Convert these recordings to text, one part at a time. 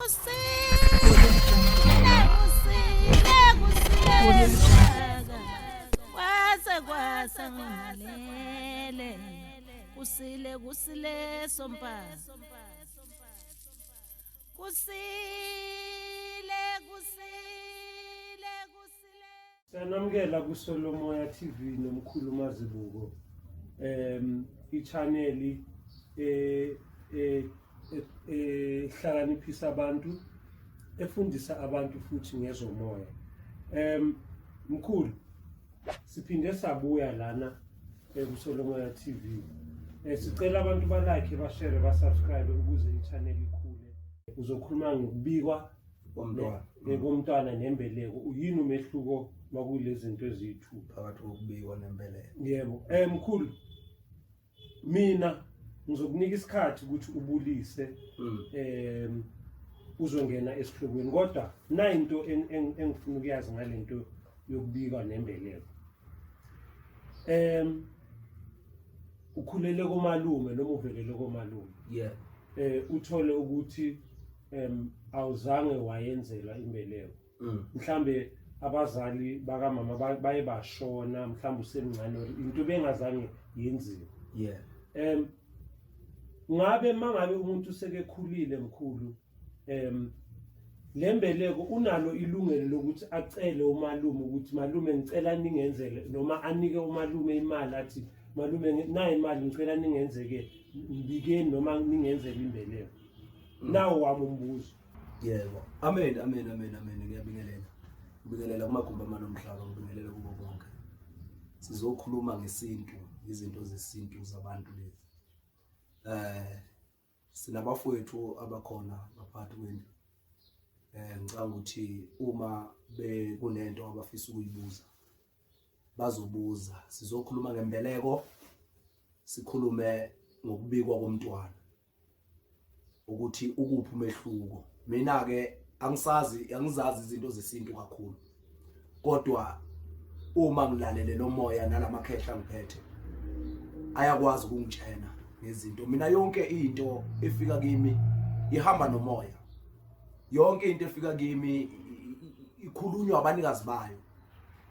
Kusile, kusile, kusile, kwase kwasa ngilalele. Kusile, kusile sompa. Kusile, kusile, kusile. Siyanamukela kuSolomoya TV nomkhulu Mazibuko. I-channel eh eh ehlakaniphisa abantu, efundisa abantu futhi ngezomoya. Mkhulu, siphinde sabuya lana kuSolomoya TV. Sicela abantu ba-like, ba-share, ba-subscribe ukuze i-channel ikhule. Uzokhuluma ngokubikwa komntwana. Komntwana nembeleko. Uyini umehluko makulezi zinto eziyi-two? Phakathi kokubikwa nembeleko. Yebo. Mkhulu, mina ngizokunika isikhathi ukuthi ubulise, uzongena esihlokweni, kodwa nayinto engifuna ukuyazi ngalento yokubikwa nembeleko. Ukhulele komalume noma uvelele komalume, uthole ukuthi awuzange wayenzelwa imbeleko. Mhlambe abazali bakamama baye bashona, mhlambe usemncane, or into bengazange yenziwe. Ngabe mangabe umuntu sekekhulile, mkhulu, lembeleko unalo ilungelo lokuthi acele umalume ukuthi, "Malume, ngicela ningenzele," noma anike umalume imali, athi, "Malume, nayi imali, ngicela ningenzeke, ngibikeni noma ningenzele imbeleko"? Nawo wami umbuzo. Yebo. Amen, amen, amen, amen. Ngiyabingelela. Ngibingelela kumagumbi amane omhlaba, ngibingelela kubo bonke. Sizokhuluma ngesintu, izinto zesintu zabantu lezi. Sinabafowethu abakhona ngaphakathi kwendlu. Ngicabanga ukuthi uma bekunento abafisa ukuyibuza bazobuza. Sizokhuluma ngembeleko, sikhulume ngokubikwa komntwana, ukuthi ukuphi umehluko. Mina ke angisazi, angizazi izinto zesintu kakhulu, kodwa uma ngilalele lo moya nalamakhehla ngiphethe ayakwazi ukungitshena ngezinto. Mina yonke into efika kimi ihamba nomoya, yonke into efika kimi ikhulunywa abanikazi bayo.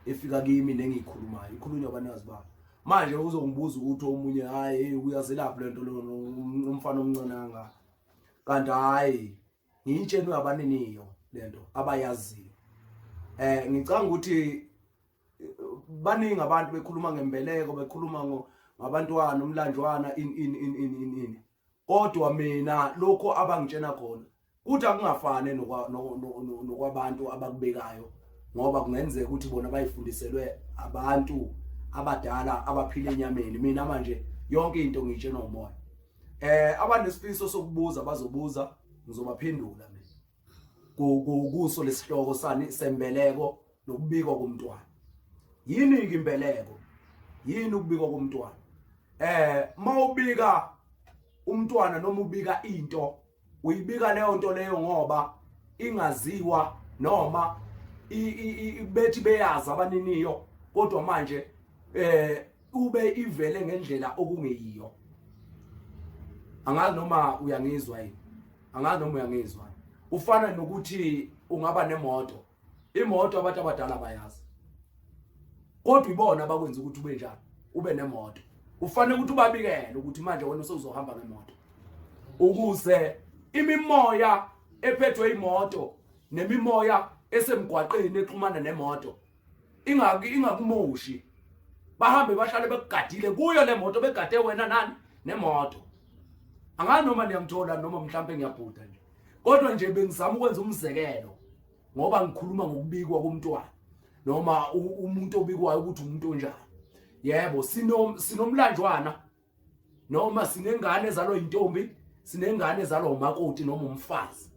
Efika kimi nengiyikhulumayo ikhulunywa abanikazi bayo. Manje uzongibuza ukuthi omunye, hayi, uyazelaphi lento lo umfana omncane kangaka? Kanti hayi, ngiyitshenwe abaniniyo lento abayaziyo. Ngicanga ukuthi baningi abantu bekhuluma ngembeleko, bekhuluma ngabantwana, umlanjwana, in in in in in in, kodwa mina lokho abangitshena khona kuthi akungafani nokwabantu abakubekayo, ngoba kungenzeka ukuthi bona bayifundiselwe abantu abadala abaphila enyameni. Mina manje yonke into ngiyitshenwa umoya. Abanesifiso sokubuza bazobuza, ngizobaphendula mina kuso lesihloko sani sembeleko nokubikwa komntwana. Yini ke imbeleko? Yini ukubikwa komntwana? Mawubika umntwana noma ubika into, uyibika leyo nto leyo ngoba ingaziwa noma bethi beyazi abaniniyo, kodwa manje ube ivele ngendlela okungeyiyo. Angazi noma uyangizwa yini, angazi noma uyangizwa. Ufana nokuthi ungaba nemoto, imoto abantu abadala bayazi, kodwa ibona abakwenza ukuthi ube njani, ube nemoto. Ufanele ukuthi ubabikele ukuthi manje wena usewuzohamba ngemoto, ukuze imimoya ephethwe imoto nemimoya esemgwaqeni exhumana nemoto ingakumoshi. Bahambe bahlale bekugadile kuyo le moto, begade wena nani nemoto. Angazi noma niyangithola noma mhlambe ngiyabhuda nje, kodwa nje bengizama ukwenza umzekelo ngoba ngikhuluma ngokubikwa komntwana noma umuntu obikwayo ukuthi umuntu onjani. Yebo, sinomlanjwana noma sinengane ezalwa intombi, sinengane ezalwa umakoti noma umfazi.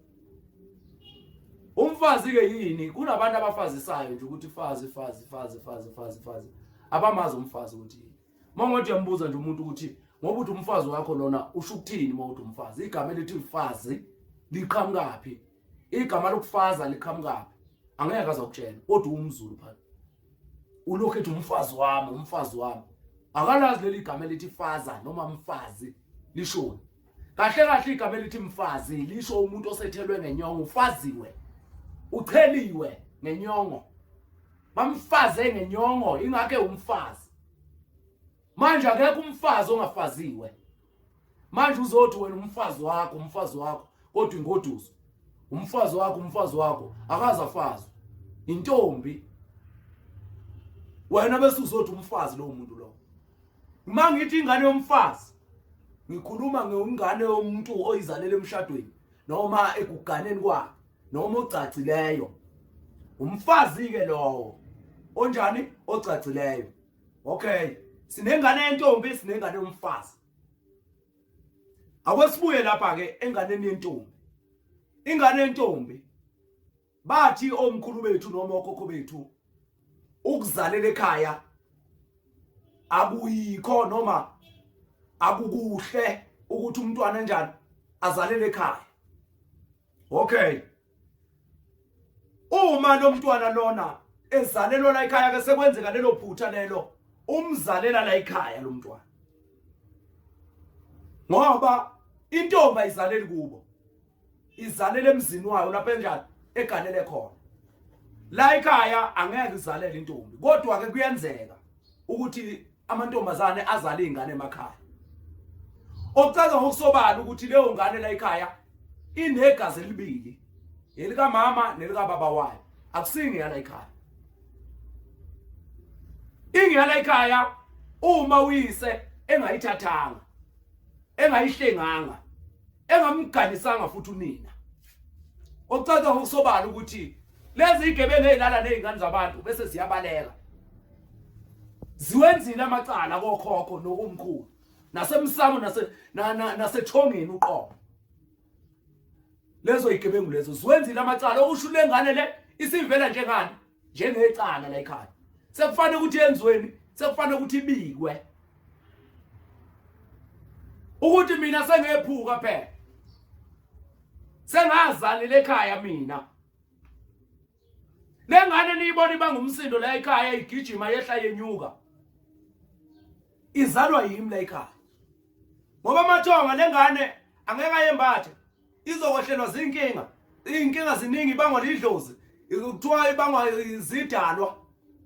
Umfazi ke yini? Kunabantu abafazisayo nje ukuthi fazi fazi fazi fazi fazi fazi, abamazi umfazi ukuthi yini. Mangothi uyambuza nje umuntu ukuthi ngoba uthi umfazi wakho lona usho ukuthini, uma uthi umfazi, igama elithi fazi liqhamukaphi, igama lokufaza liqhamukaphi, angeke azakutshela. Kodwa umZulu phana ulokhu ethi umfazi wami, umfazi wami, akalazi leli gama elithi faza noma mfazi lishoni. Kahle kahle igama elithi mfazi lisho umuntu osethelwe ngenyongo, ufaziwe, ucheliwe ngenyongo, bamfaze ngenyongo, ingakho ewumfazi. Manje akekho umfazi ongafaziwe. Manje uzothi wena umfazi wakho, umfazi wakho, kodwa ingoduso umfazi wakho, umfazi wakho akaze afazwe, intombi wena, bese uzothi umfazi lowo muntu lowo. Uma ngithi ingane yomfazi, ngikhuluma ngengane yomuntu oyizalela emshadweni noma ekuganeni kwakhe noma ogcacileyo. Umfazi-ke lowo onjani? Ogcacileyo. Okay, sinengane yentombi, sinengane yomfazi. Akwesibuye lapha-ke enganeni yentombi. Ingane yentombi, bathi omkhulu bethu noma okhokho bethu, ukuzalela ekhaya akuyikho noma akukuhle ukuthi umntwana enjani azalele ekhaya. Okay, uma lo mntwana lona ezalelwa la ekhaya ke sekwenzeka lelo phutha lelo, umzalela la ekhaya lo mntwana, ngoba intombi ayizaleli kubo, izalele emzini wayo lapho enjani eganele khona. La ekhaya angeke izalele intombi, kodwa ke kuyenzeka ukuthi amantombazane azale izingane emakhaya, okuchaza ngokusobala ukuthi leyo ngane la ekhaya inegazi elibili, elikamama nelikababa wayo. Akusinge yala ekhaya, ingeyala ekhaya uma uyise engayithathanga, engayihlenganga, engamganisanga futhi unina, okucaca ngokusobala ukuthi lezi igebengu ezilala nezingane zabantu bese ziyabaleka ziwenzile amacala kokhokho nokumkhulu nasemsamo nase nasethongeni uqobo. Lezo igebengu lezo ziwenzile amacala, okusho lengane le isivela njengani, njengecala la ekhaya. Sekufanele ukuthi yenziweni? Sekufanele ukuthi ibikwe ukuthi mina sengephuka phela, sengazalela ekhaya mina. Le ngane niyibona ibanga umsindo la ekhaya, igijima yehla yenyuka, izalwa yimi la ekhaya, ngoba amathonga le ngane angeke ayembathe, izokwehlelwa zinkinga. Iy'nkinga ziningi, ibangwa lidlozi, kuthiwa ibangwa zidalwa,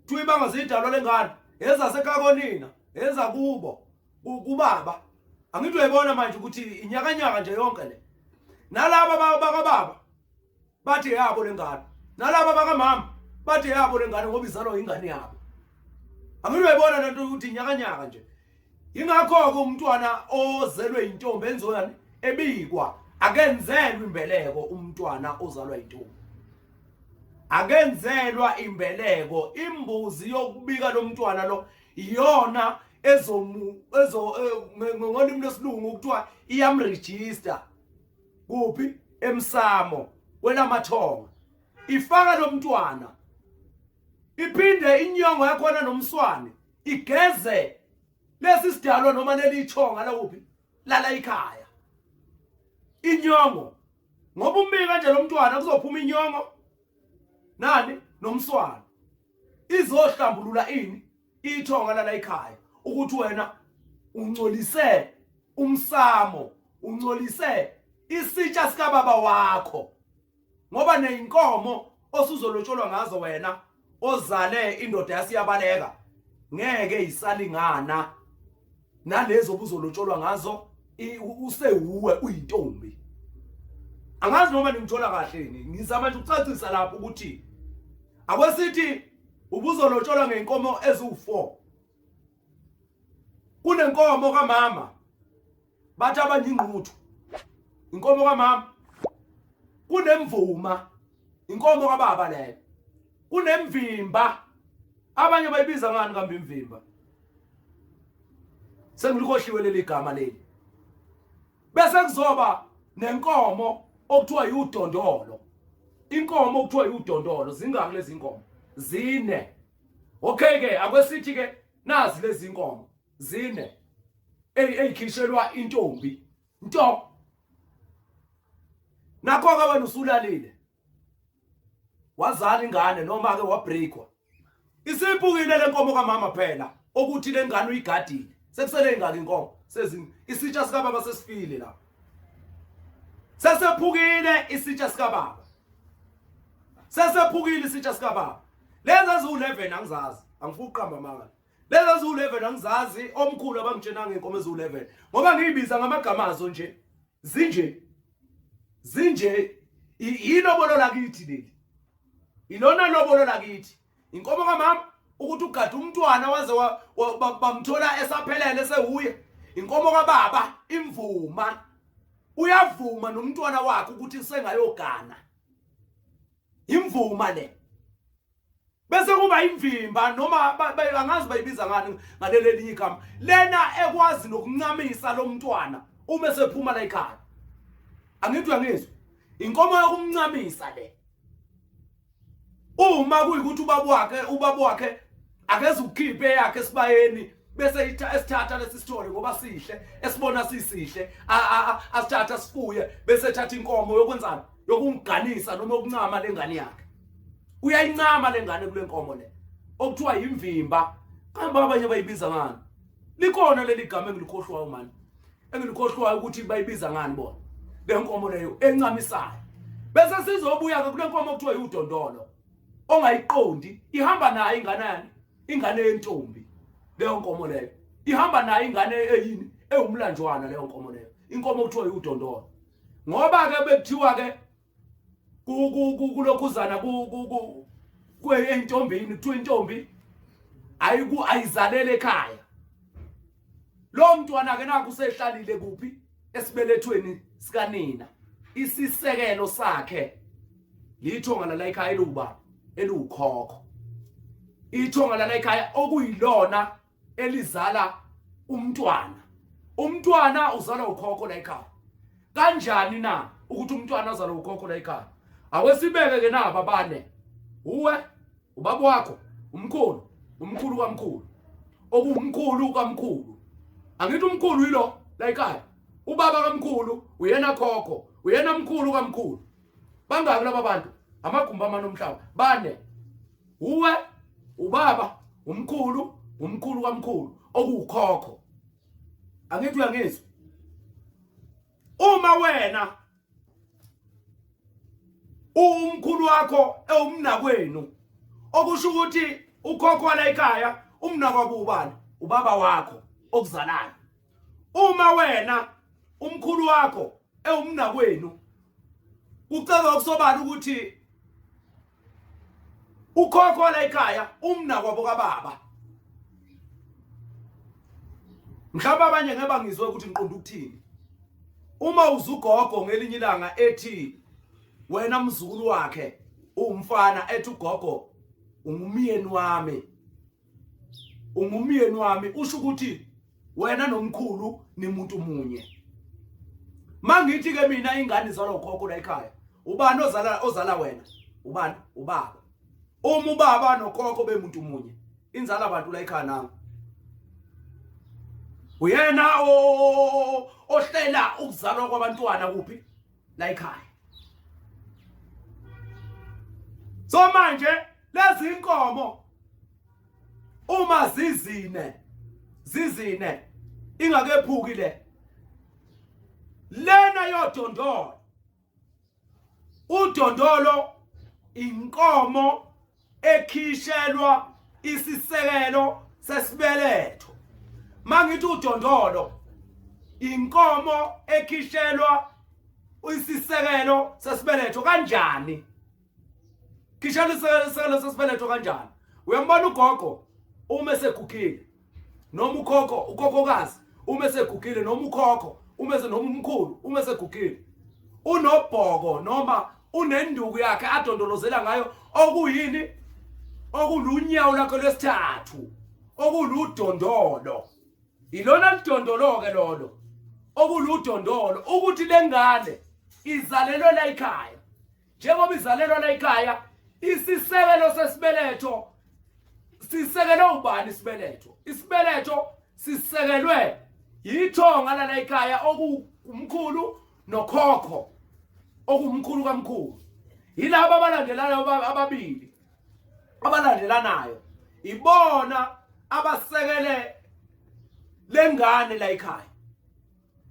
kuthiwa ibangwa zidalwa le ngane ezasekhaya konina, ezakubo kubaba. Angithi uyayibona manje ukuthi inyakanyaka nje yonke le. Nalaba bakababa bathi yabo le ngane, nalaba bakamama bathi yabo le ngane, ngoba izalwa ingane yabo. Angithi uyayibona lento ukuthi inyakanyaka nje. Ingakho-ke umntwana ozelwe intombi enziwani? Ebikwa. Akenzelwa imbeleko umntwana ozalwa intombi, akenzelwa imbeleko. Imbuzi yokubika lo mntwana lo iyona ezomu ezo ngolimi lwesilungu kuthiwa iyamregister kuphi? Emsamo kwelamathonga. Ifaka lo mntwana, iphinde inyongo yakhona nomswane igeze lesi sidalwa noma leli ithonga lakuphi lala ikhaya. Inyongo, ngoba umbika nje lo mntwana kuzophuma inyongo nani nomswana, izohlambulula ini? Ithonga lala ekhaya, ukuthi wena uncolise umsamo, uncolise isitsha sikababa wakho, ngoba neyinkomo osuzolotsholwa ngazo wena ozale indoda yasiyabaleka ngeke isalingana nalezo obuzolotsholwa ngazo usewuwe uyintombi. Angazi noma ningithola kahle yini. Ngizama nje ukucacisa lapho ukuthi akwesithi ubuzolotsholwa ngeinkomo eziwu4, kunenkomo kamama, bathi abanye ingquthu, inkomo kamama, kunemvuma, inkomo kababa leyo, kunemvimba, abanye bayibiza ngani kambe imvimba? Sengilikhohliwe leli gama leli. Bese kuzoba nenkomo okuthiwa yudondolo, inkomo okuthiwa yudondolo. Zingaki lezi inkomo? Zine. Okay ke, akwesithi ke nazi lezi inkomo zine eyikhishelwa intombi nto. Nakho ke wena usulalile, wazala ingane noma ke wabreakwa, isiphukile lenkomo kamama phela, okuthi lengane uyigadile. Sekusele ingaki inkomo? Sezini isitsha sikababa sesifile la. Sesephukile isitsha sikababa. Sesephukile isitsha sikababa. Lezi eziwu-11 angizazi, angifuni ukuqamba amanga. Lezi eziwu-11 angizazi, omkhulu abangitshenanga inkomo eziwu-11 ngoba ngiyibiza ngamagama azo nje. Zinje. Zinje ilobolo lakithi leli. Ilona lobolo lakithi. Inkomo kamama ukuthi ugade umntwana waze bamthola esaphelele sewuye. Inkomo kababa imvuma. Uyavuma nomntwana wakhe ukuthi sengayogana. Imvuma le. Bese kuba imvimba noma angazi bayibiza ngani ngaleli elinye igama. Lena ekwazi nokuncamisa lo mntwana uma esephuma la ekhaya. Angithi uyangizwa? Inkomo yokumncamisa le. Uma kuyikuthi ubaba wakhe ubaba wakhe akeze ukukhipha eyakhe esibayeni bese esithatha lesi sithole ngoba sihle esibona sisihle asithatha sifuye bese ethatha inkomo yokwenzani yokungiganisa noma yokuncama lengane yakhe uyayincama lengane kule nkomo le okuthiwa yimvimba kambe abanye bayibiza ngani likhona leli gama engilikhohlwayo mani engilikhohlwayo ukuthi bayibiza ngani bona le nkomo leyo encamisayo bese sizobuya ke kule nkomo okuthiwa yudondolo ongayiqondi ihamba nayo ingane yani ingane yentombi leyo nkomo leyo ihamba nayo ingane eyini ewumlanjwana leyo nkomo leyo inkomo okuthiwa yudondolo ngoba ke bekuthiwa ke kulokhuzana entombini kuthiwa intombi ayiku ayizalele ekhaya lo mntwana ke nakho usehlalile kuphi esibelethweni sikanina isisekelo sakhe lithonga la ekhaya eluba elukhokho ithonga la ekhaya okuyilona elizala umntwana umntwana uzalwa ukhokho la ekhaya kanjani na ukuthi umntwana azalwe ukhokho la ekhaya awesibeke ke naba bane uwe ubaba wakho umkhulu umkhulu kamkhulu okuwumkhulu kamkhulu angithi umkhulu yilo la ekhaya ubaba kamkhulu uyena khokho uyena mkhulu kamkhulu bangaki laba bantu amagumbi amane omhlaba bane uwe ubaba umkhulu umkhulu kamkhulu okuwukhokho angithi uyangizwa uma wena umkhulu wakho ewumnakwenu okusho ukuthi ukhokho wala ekhaya umnakwabo ubani ubaba wakho okuzalayo uma wena umkhulu wakho ewumnakwenu kuceka okusobala ukuthi ukhokho wala ekhaya umnakwabo kababa mhlawumbe abanye ngeke bangizwe ukuthi ngiqonda ukuthini uma uzugogo ngelinye ilanga ethi wena mzukulu wakhe uwumfana ethi ugogo ungumyeni wami ungumyeni wami usho ukuthi wena nomkhulu nimuntu munye mangithi ke mina ingane izalwa ukhokho la ekhaya ubani ozala ozala wena ubani ubaba uma ubaba nokhokho bemuntu munye inzala abantu la ekhaya nangu uyena ohlela ukuzalwa kwabantwana kuphi la ekhaya so manje lezi inkomo uma zizine zizine ingakephuki le lena yodondolo udondolo inkomo ekhishelwa isisekelo sesibeletho mangithi udondolo inkomo ekhishelwa isisekelo sesibeletho kanjani khishela isisekelo sesibeletho kanjani uyambona ugogo uma esegugile noma ukhokho ukhokhokazi uma esegugile noma ukhokho uma noma umkhulu uma esegugile unobhoko noma unenduku yakhe adondolozela ngayo okuyini okulunyawo lakhe lwesithathu okuludondolo ilona lidondolo-ke lolo okuludondolo ukuthi lengane izalelwe la ekhaya njengoba izalelwa la ekhaya isisekelo sesibeletho sisekelwe ubani isibeletho isibeletho sisekelwe yithonga lala ekhaya okuwumkhulu nokhokho okuwumkhulu kamkhulu yilabo abalandelanayo ababili abalandelanayo ibona abasekele lengane la ekhaya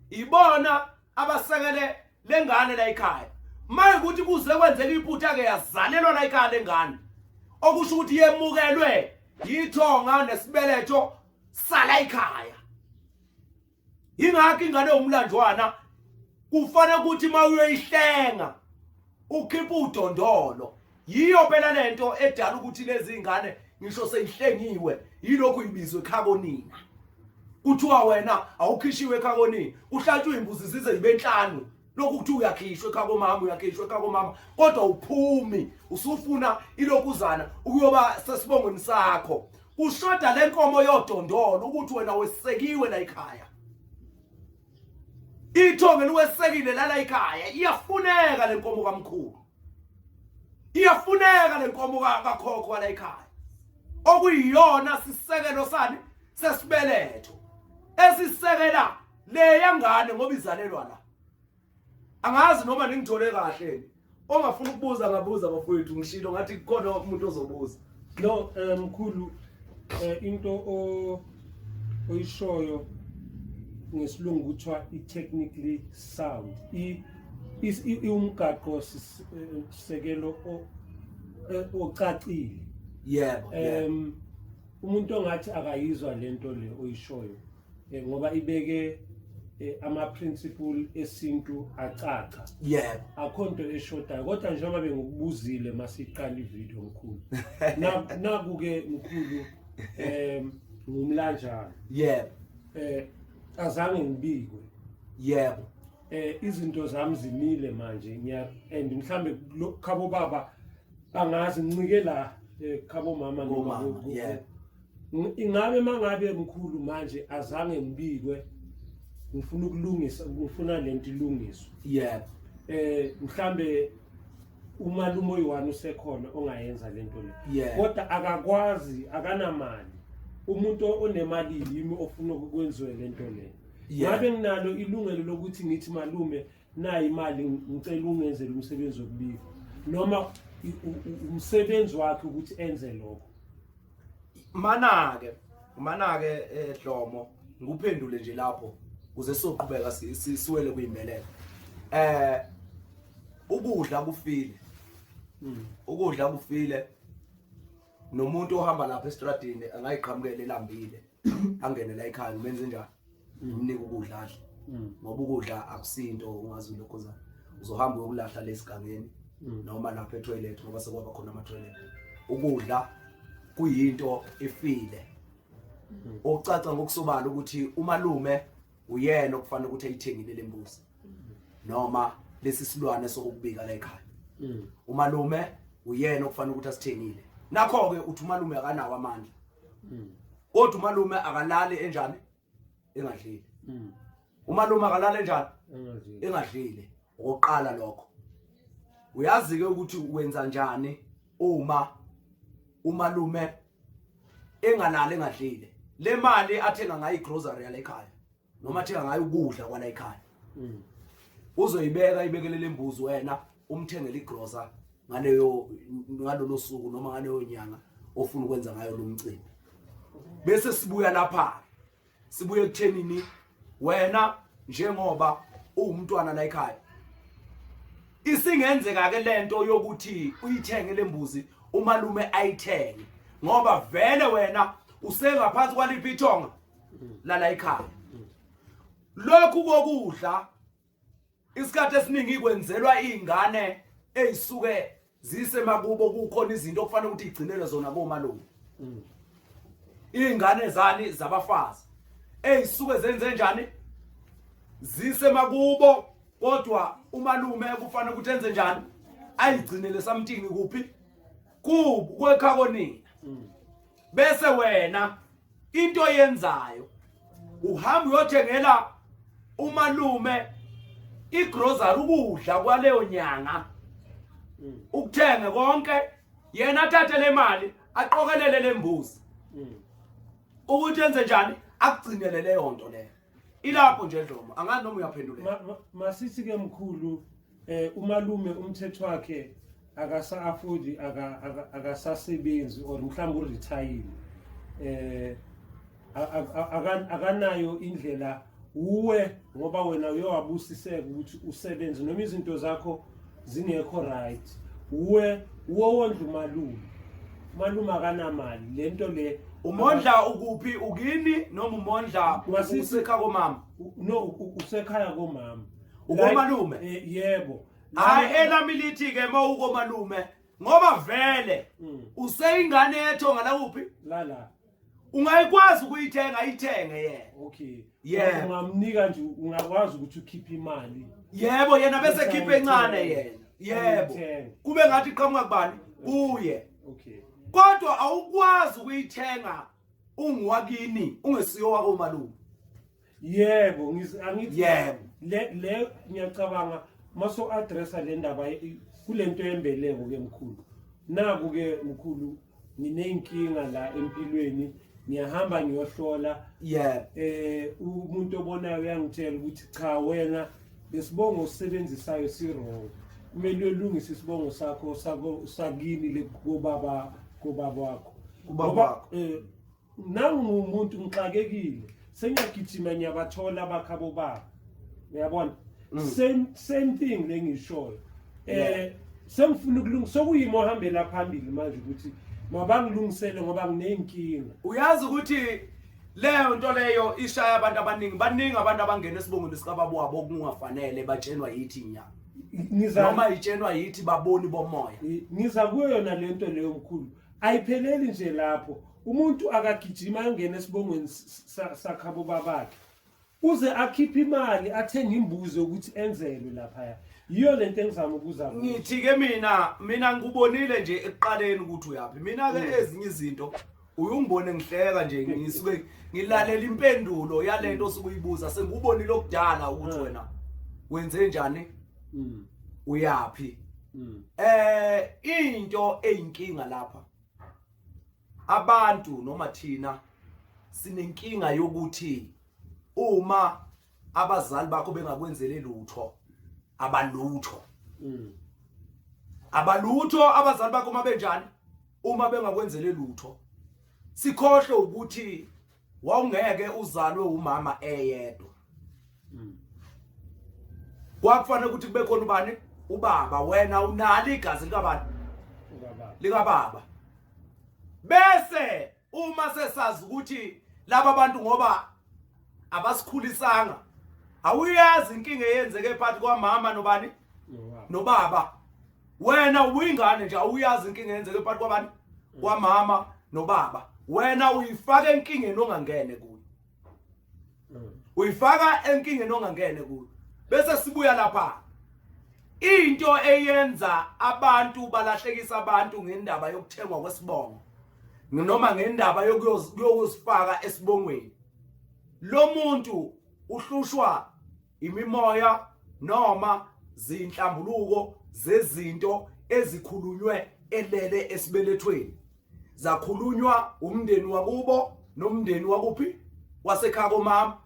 ibona abasekele lengane la ekhaya. Maye ukuthi kuze kwenzeka iphutha ke yazalelwa la ekhaya lengane, okusho ukuthi yemukelwe yithonga nesibeletho sala ekhaya. Ingakho ingane yomlanjwana kufanele ukuthi uma uyoyihlenga ukhiphe udondolo. Yiyo phela lento edala ukuthi lezi ngane ngisho seyihlengiwe yilokhu ibizwe ekhaya konina. Kuthiwa wena awukhishiwe ekhaya konina, kuhlatshwa imbuzi zize zibe nhlanu. Lokhu kuthiwa uyakhishwa ekhaya komama, uyakhishwa ekhaya komama, kodwa uphumi usufuna ilokuzana ukuyoba sesibongweni sakho. Kushoda lenkomo yodondolo ukuthi wena wesekiwe la ekhaya. Ithonge liwesekile lala ekhaya. Iyafuneka lenkomo kamkhulu, iyafuneka lenkomo kakhokho wala ekhaya, okuyiyona sisekelo sani sesibeletho esisekela leya ngane ngoba izalelwa la. Angazi noma ningithole kahle. Ongafuna ukubuza ngabuza bafowethu, ngishilo ngathi kukhona umuntu ozobuza. No, mkhulu, into oyishoyo ngesilungu kuthiwa i-technically sound, iwumgaqo sekelo ocacile. Yebo. Umuntu ongathi akayizwa lento le oyishoyo, ngoba ibeke ama principle esintu acaca, akho nto eshodayo. Kodwa njengoba bengikubuzile masiqala ivideo, mkhulu, naku-ke mkhulu, ngumlanjana, azange ngibikwe, izinto zami zimile manje, ngiya and mhlambe khabo baba angazi, ngincike la khabo mama noma Komama, Ingabe mangabe mkhulu manje azange ngibikwe, ngifuna ukulungisa, ngifuna lento ilungiswe, mhlambe umalume oyi-one usekhona ongayenza lento le, kodwa akakwazi, akanamali. Umuntu onemali yimi ofuna ukwenziwe lento le. Ngabe nginalo ilungelo lokuthi ngithi, "Malume, nayi imali, ngicela ungenzele umsebenzi wokubika," noma umsebenzi wakhe ukuthi enze lokho? Manake Dlomo, ngikuphendule nje lapho kuze sizoqhubeka siwele kuyimbeleko. Ukudla kufile, ukudla kufile. Nomuntu ohamba lapha estradini angayiqhamukela elambile, angene la ekhaya, umenze njani? Umnike ukudla adle, ngoba ukudla akusinto ungazi lokho uzohamba uyokulahla lesigangeni noma lapha etoilet, ngoba sekwaba khona ama-toilet. Ukudla kuyinto efile. Okucaca ngokusobala ukuthi umalume uyena okufanele ukuthi ayithengile lembuzi noma lesi silwane sokubika la ekhaya. Umalume uyena okufanele ukuthi asithengile. Nakho ke uthi umalume akanawo amandla, kodwa umalume akalali enjani engadlile. Umalume akalali enjani Engadlile. engadlile. Okokuqala lokho, uyazi ke ukuthi wenza njani uma umalume engalali engadlile? Le mali athenga ngayo igrocery yala ekhaya noma athenga ngayo ukudla kwala ekhaya, uzoyibeka, ibekele lembuzi, wena umthengele igrosa ngaleyo ngalolo suku noma ngaleyo nyanga ofuna ukwenza ngayo lo mcimbi. Bese sibuya lapha, sibuye ekuthenini wena njengoba uwumntwana la ekhaya, isingenzeka ke lento yokuthi uyithenge lembuzi, umalume ayithenge, ngoba vele wena usengaphansi kwaliphi ithonga lala ekhaya. Lokhu kokudla isikhathi esiningi kwenzelwa izingane ezisuke zisemakubo, kukhona izinto okufanele ukuthi igcinelwe zona komalume. Izingane zani zabafazi ezisuke zenze njani zisemakubo, kodwa umalume kufanele ukuthi enze njani? Ayigcinele something kuphi? Kubo kwekhakonina. Bese wena into oyenzayo uhamba uyothengela umalume igrocery, ukudla kwaleyo nyanga, ukuthenge konke, yena athathe le mali aqokelele lembuzi ukuthi enze njani, akugcinele leyo nto leyo. Ilapho nje Dlomo, angazi noma uyaphenduleka. Masithi ke mkhulu, umalume umthetho wakhe akasa afford, akasasebenzi or mhlawumbe uretire, akanayo indlela. Uwe ngoba wena uyowabusiseka ukuthi usebenze noma izinto zakho zingekho right. Uwe uwondla umalume. Umalume akanamali lento le. Umondla ukuphi, ukini noma umondla usekhaya komama? No, usekhaya komama. Ukomalume? Yebo. Hayi, elami lithi ke mawukomalume ngoba vele useyingane yethonga la kuphi? La la. Ungayikwazi ukuyithenga, ithenge yena. Okay. Yebo. Ungamnika nje, ungakwazi ukuthi ukhiphe imali. Yebo, yena bese khiphe encane yena. Yebo. Ayithenge. Kube ngathi iqhamuka kubani? Kuye. Okay. Kodwa awukwazi ukuyithenga ungwakini, ungesiyo wakomalume. Yebo, angithi Yebo. Le ngiyacabanga maso addressa le ndaba kulento yembeleko ke mkhulu. Naku ke mkhulu nginenkinga la empilweni, ngiyahamba ngiyohlola. Yebo. Umuntu obonayo uyangitshela ukuthi cha wena lesibongo osebenzisayo si wrong. Kumele uyolungisa isibongo sakho sakini le kobaba, kobaba wakho. Kubaba Ngoba, wakho. Nangumuntu ngixakekile, sengiyagijima ngiyabathola abakhabo baba. Uyabona? Same thing lengishoyo. Sengifuna ukulungisa, sokuyimo ohambela phambili manje ukuthi mabangilungisele ngoba nginenkinga. Uyazi ukuthi leyo nto leyo ishaya abantu abaningi, baningi abantu abangena esibongweni sikababa wabo okungafanele batshenwa yithi nya. Noma itshenwa yithi baboni bomoya. Ngiza kuyo yona lento leyo mkhulu. Ayipheleli nje lapho. Umuntu akagijima angene esibongweni sakhabo babakhe. Uze akhiphe imali athenge imbuzi ukuthi enzelwe lapha. Yiyo lento engizama ukuza kuyo. Ngithi ke mina ngikubonile nje ekuqaleni ukuthi uyaphi. Mina ke ezinye izinto uyungibone ngihleka nje, ngisuke ngilalela impendulo yalento osukuyibuza, sengikubonile okudala ukuthi wena wenze njani? Uyaphi? Into eyinkinga lapha, abantu noma thina sinenkinga yokuthi uma abazali bakho bengakwenzele lutho, abalutho. Abalutho abazali bakho uma benjani? Uma bengakwenzele lutho. Sikhohle ukuthi wawungeke uzalwe umama eyedwa. Kwakufanele ukuthi kube khona ubani? Ubaba. Wena unalo igazi likabani? Ubaba. Likababa. Bese uma sesazi ukuthi laba bantu ngoba abasikhulisanga, awuyazi inkinga eyenzeke phakathi kwamama nobani? Nobaba. Nobaba. Wena ubuyingane nje, awuyazi inkinga eyenzeke phakathi kwabani? Kwamama nobaba. Wena uyifaka enkingeni ongangene kuyo. Uyifaka enkingeni ongangene kuyo. Bese sibuya lapha. Into eyenza abantu balahlekisa abantu ngendaba yokuthengwa kwesibongo noma ngendaba yokuyozifaka esibongweni, lo muntu uhlushwa imimoya noma zinhlambuluko zezinto ezikhulunywe elele esibelethweni, zakhulunywa umndeni wakubo nomndeni wakuphi wasekhaya komama.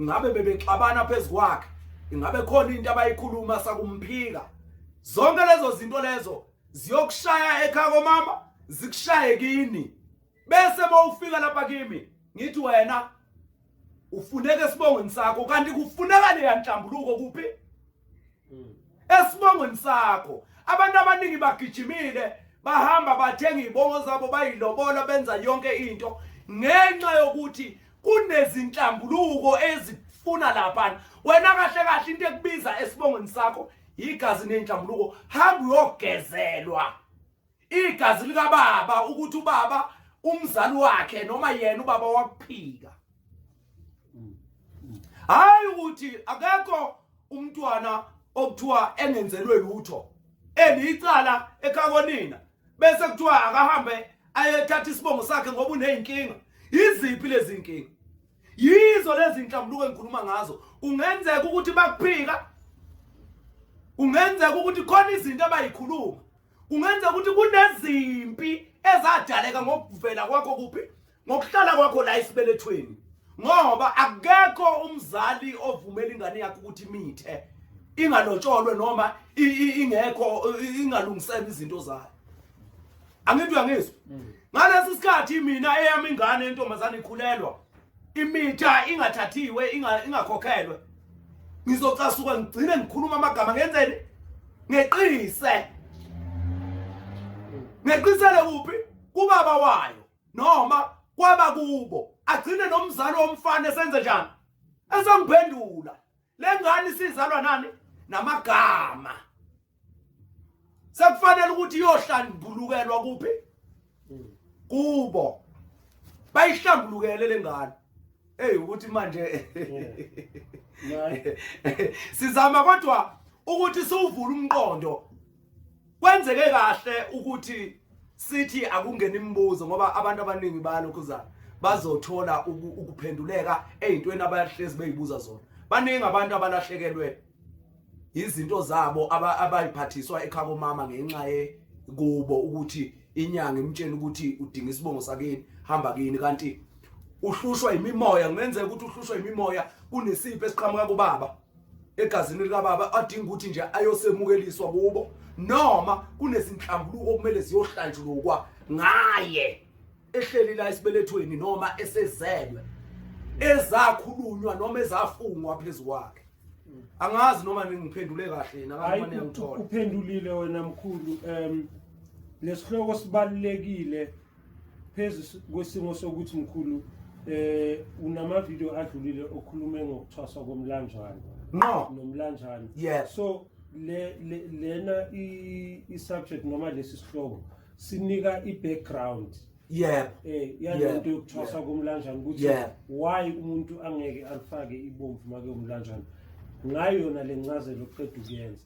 Ngabe bebexabana phezu kwakhe, ingabe khona into abayikhuluma sakumphika? Zonke lezo zinto lezo ziyokushaya ekhaya komama, zikushaye kini. Bese mawufika lapha kimi ngithi wena ufuneka esibongweni sakho, kanti kufuneka leya nhlambuluko kuphi? Esibongweni sakho. Abantu abaningi bagijimile bahamba bathenga izibongo zabo, bayilobola, benza yonke into ngenxa yokuthi kunezinhlambuluko ezifuna lapha. Wena kahle kahle into ekubiza esibongweni sakho igazi nenhlambuluko. Hamba uyogezelwa igazi likababa, ukuthi ubaba umzali wakhe noma yena ubaba wakuphika. Hayi ukuthi akekho umntwana okuthiwa engenzelwe lutho elicala ekhakonina bese kuthiwa akahambe ayethatha isibongo sakhe ngoba uneyinkinga. Iziphi lezi inkinga? Yizo lezi inhlambuluko engikhuluma ngazo. Kungenzeka ukuthi bakuphika, kungenzeka ukuthi khona izinto abayikhuluma, kungenzeka ukuthi kunezimpi ezadaleka ngokuvela kwakho kuphi, ngokuhlala kwakho la esibelethweni. Ngoba akekho umzali ovumela ingane yakhe ukuthi imithe ingalotsholwe noma ingekho, ingalungiselwa izinto zayo. Angithi uyangizwa? Ngalesi sikhathi mina eyami ingane yentombazane ikhulelwa, Imitha ingathathiwe ingakhokhelwe. Ngizocasuka ngigcine ngikhuluma amagama ngenzeni? Ngeqise. Ngeqisele kuphi? Kubaba wayo noma kwaba kubo. Agcine nomzali womfana esenze njani? Esangiphendula. Le ngane isizalwa nani? Namagama. Sekufanele ukuthi iyohlambulukelwa kuphi? Kubo. Bayihlambulukele lengane. Hey ukuthi manje sizama kodwa ukuthi siwuvule umqondo. Kwenzeke kahle ukuthi sithi akungena imibuzo ngoba abantu abaningi bayalokhuzana bazothola ukuphenduleka ezintweni abahlezi beyibuza zona. Baningi abantu abalahlekelwe izinto zabo abayiphathiswa ekhabo mama ngenxa ye kubo ukuthi inyanga imtshela ukuthi udinga isibongo sakini hamba kini kanti uhlushwa imimoya kungenzeka ukuthi uhlushwa imimoya kunesipho esiqhamuka kubaba egazini likababa adinga ukuthi nje ayosemukeliswa kubo noma kunezinhlambuluko okumele ziyohlanjulukwa ngaye ehleli la esibelethweni noma esezelwe ezakhulunywa noma ezafungwa phezu kwakhe. Angazi noma ningiphendule kahle yini, angazi noma niyangithola. Uphendulile wena mkhulu. Lesihloko sibalulekile phezu kwesimo sokuthi mkhulu unama video adlulile okhulume ngokuthwaswa komlanjwana. Ngqo. Nomlanjwana. Yes. So lena i subject noma lesi sihloko sinika i background. Yebo. Yalento yokuthwasa komlanjana ukuthi why umuntu angeke alifake ibomvu make umlanjana. Ngayo yona lencazelo oqeda ukuyenza.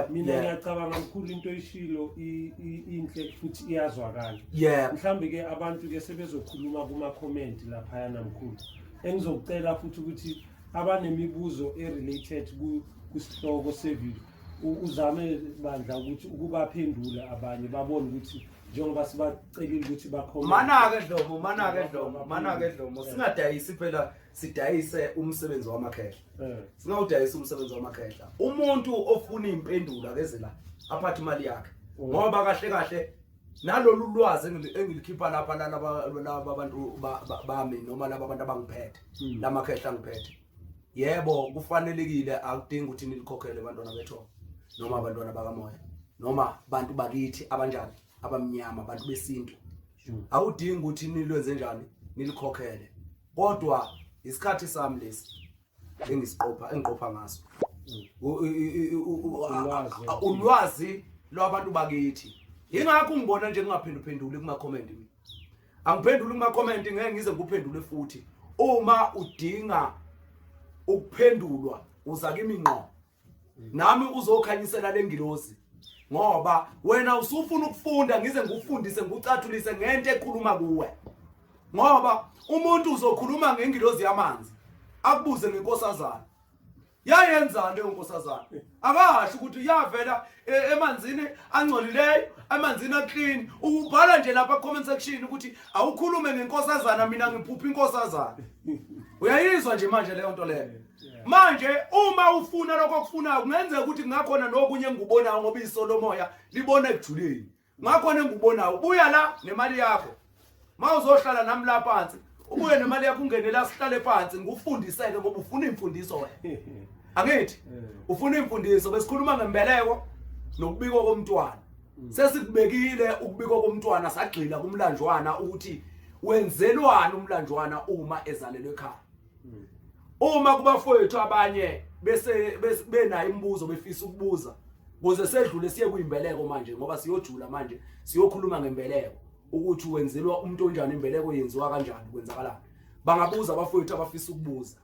Mina ngiyacabanga mkhulu into oyishilo inhle futhi iyazwakala. Mhlambe ke abantu ke sebezokhuluma kuma comment lapha namkhulu. Engizokucela futhi ukuthi abanemibuzo e-related kusihloko sevideo uzame bandla ukuthi ukubaphendula abanye babone ukuthi njengoba sibacelile ukuthi bakhome. Manake Dlomo, manake Dlomo, manake Dlomo. Singadayisi phela, sidayise umsebenzi wamakhehla. Singawudayisa umsebenzi wamakhehla. Umuntu ofuna impendulo akeze la, aphathe imali yakhe. Ngoba kahle kahle nalolu lwazi engilikhipha lapha laba abantu bami noma laba abantu abangiphethe, lamakhehla angiphethe. Yebo, kufanelekile, akudingi ukuthi nilikhokhele abantwana bethu noma abantwana bakamoya noma bantu bakithi abanjani abamnyama, abantu besintu. Awudingi ukuthi nilwenze njani nilikhokhele, kodwa isikhathi sami lesi engisiqopha, engiqopha ngaso ulwazi lwabantu bakithi. Ingakho ungibona nje ngingaphenduphenduli kuma comment mina. Angiphenduli kuma comment, ngeke ngize ngikuphendule futhi. Uma udinga ukuphendulwa uza kimi ngqo. Nami uzokhanyisela lengilosi ngoba wena usufuna ukufunda, ngize ngikufundise ngikucathulise ngento ekhuluma kuwe. Ngoba umuntu uzokhuluma ngengilosi yamanzi akubuze ngenkosazana, yayenzani leyo nkosazana? Akasho ukuthi yavela emanzini angcolileyo, emanzini aclean. Ubhala nje lapha comment section ukuthi awukhulume ngenkosazana, mina ngiphupha inkosazana. Uyayizwa nje manje leyo nto leyo. Manje uma ufuna lokho okufunayo, kungenzeka ukuthi kungakhona nokunye engikubonayo ngoba iso lomoya libona ekujuleni. Ngakhona engikubonayo, buya la nemali yakho. Mawuzohlala nami la phansi, ubuye nemali yakho ungene la sihlale phansi ngikufundiseke ngoba ufuna imfundiso wena. Angithi ufuna imfundiso, besikhuluma ngembeleko nokubikwa komntwana. Sesikubekile ukubikwa komntwana, sagxila kumlanjwana ukuthi wenzelwani umlanjwana uma ezalelwe ekhaya. Uma kubafowethu abanye bese benayo imibuzo befisa ukubuza, kuze sedlule siye kuyimbeleko manje, ngoba siyojula manje siyokhuluma ngembeleko ukuthi wenzelwa umuntu onjani, imbeleko yenziwa kanjani, kwenzakalani. Bangabuza abafowethu abafisa ukubuza.